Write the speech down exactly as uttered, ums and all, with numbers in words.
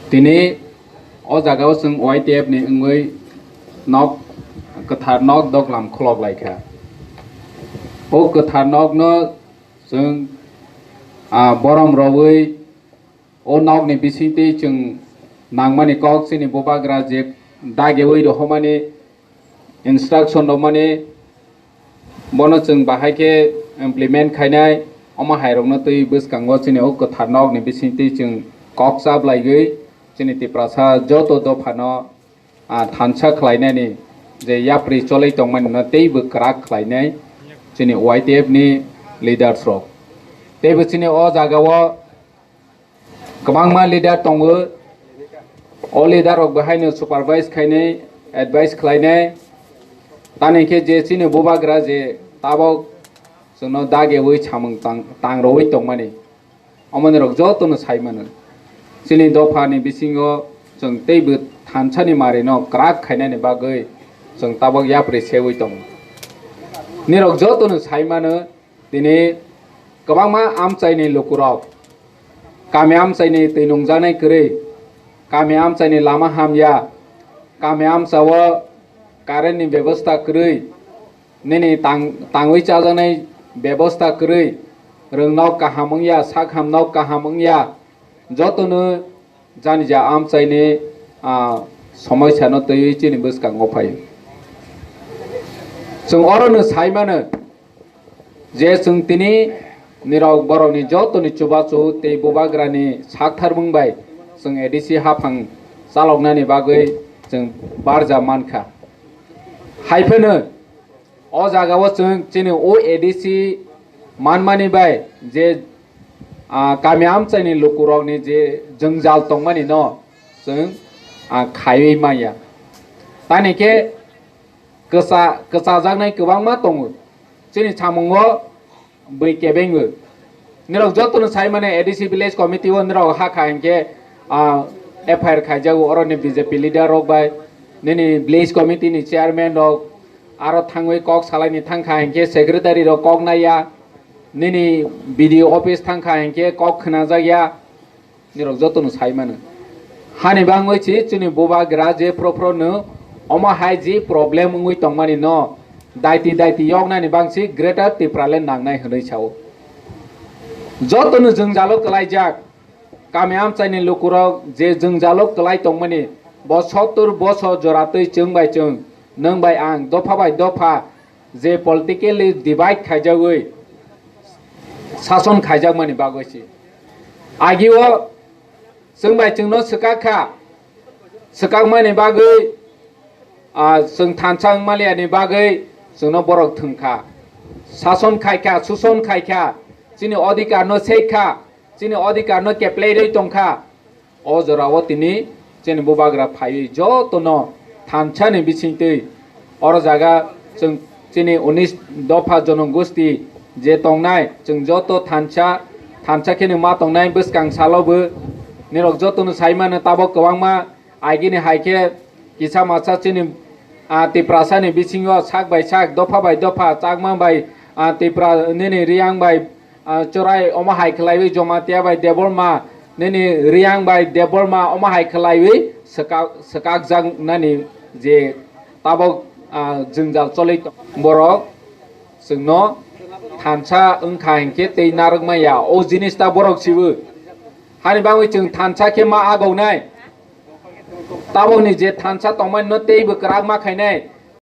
Tini o jagao chwng Y T F ni wngwi nok, kwthar nok doglam khulok lai kha. O kwthar nokno chwng, ah, borom rwui o nokni bisingtwi chwng nangmani kok chini bubagra je dagiui rohormani, instruction rwmani, bono chwng bahai khe implement khainai. Omo hairokno twi bwskango chini o kwthar nokni bisingtwi chwng kok chap laigwi chini Tiprasa joto dophano, ah, thansa khlainani je yapri cholai tongmani no teibo kwrak khlainai chini Y T F ni leaders rok. Teibo chini o jagao kwbangma leader tongo. O leader rok bo haino supervise khainai, advice khlainai. Tani khe je chini bubagra je tabok chwngno dagiui samung tang, tang rwui tongmani, omoni rok jotono sai mano. Chini dophani bisingo chwng teibo thansani marino kwrak khainani bagwi chwng tabok yapri seui tongo. Nirok jotono sai mano, tini kwbangma amchaini lukurok, kami amchaini twi nungjaknai kwrwi, kami amchaini lama hamya, kami amchao current ni bebosta kwrwi, nini tang-, tangwi chajaknai bebosta kwrwi, rwngnok kaham wngya, sak hamnok kaham wngya, jotono jani ja amchaini, ah, somoisano twiwi chini bwskango phaio. Chwng orono sai mano je chwng tini nirok borokni jotoni chubachu tei bubagrani saktharmung bai chwng A D C haphang chaloknani bagwi chwng barja mankha. Haiphano o jagao chwng chini o A D C manmani bai je, ah, kami amchaini lukurokni je jwngjal tongmani no chwng, ah, khaiwi manya. Tani khe kwcha-, kwchajaknai kwbangma tongo. Chini samungo bui kebengwi. Nirok jotono sai mane A D C village committee o nirok hakha hinkhe, ah, F I R khaijago oroni B J P leader rok bai, nini village committee ni chairman rok, aro thangwi kok salaini thangkha hinkhe secretary rok kok naiya, nini B D O office thangkha hinkhe kok khnajakya. Nirok jotono sai mano. Hani bangwi si chini bubagra je phro phro no omo hai ji problem wngwi tongmani no daiti daiti yoknani bangsi Greater Tipraland nangnai hwnwi sao. Jotono jwngjalo kwlaijak kami amchaini lukurok je jwngjalo kwlai tongmani bo sottur bosor joratwi chwng bai chwng, nwng bai ang, dopha bai dopha je politically divide khaijagwi sason khaijakmani bagwi si. Agio chwng bai chwngno swkak kha, swkakmani bagwi, ah, chwng thansa wngmaliani bagwi chwngno borok thwng kha, sason khai kha, suson khai kha, chini odhikar no sek kha, chini odhikar no keplai rwi tong kha. O jora o tini chini bubagra phaiwi jotono thansani bisingtwi oro jaga chwng chini unis dopha jonogosti je tongnai, chwng joto thansa, thansa kheno ma tongnai bwskang salo bo nirok jotono sai mano tabok kwbangma agini hai khe kisa masa chini, ah, Tiprasani bisingo sak bai sak, dopha bai dopha, Chakma bai, ah, Tipra nini Riyang bai, ah, Chorai omo hai khlaiwi Jomatia bai Debbarma, nini Riyang bai Debbarma omo hai khlaiwi swkak-, swkakjaknani je tabok, ah, jwngjal choli tong. Borok chwngno thansa wngkha hinkhe tei narwkmaya o jinis ta borok sibo. Hani bagwi chwng thansa khe ma agonai. Tabokni je thansa tongmani no teibo kwrak ma khainai.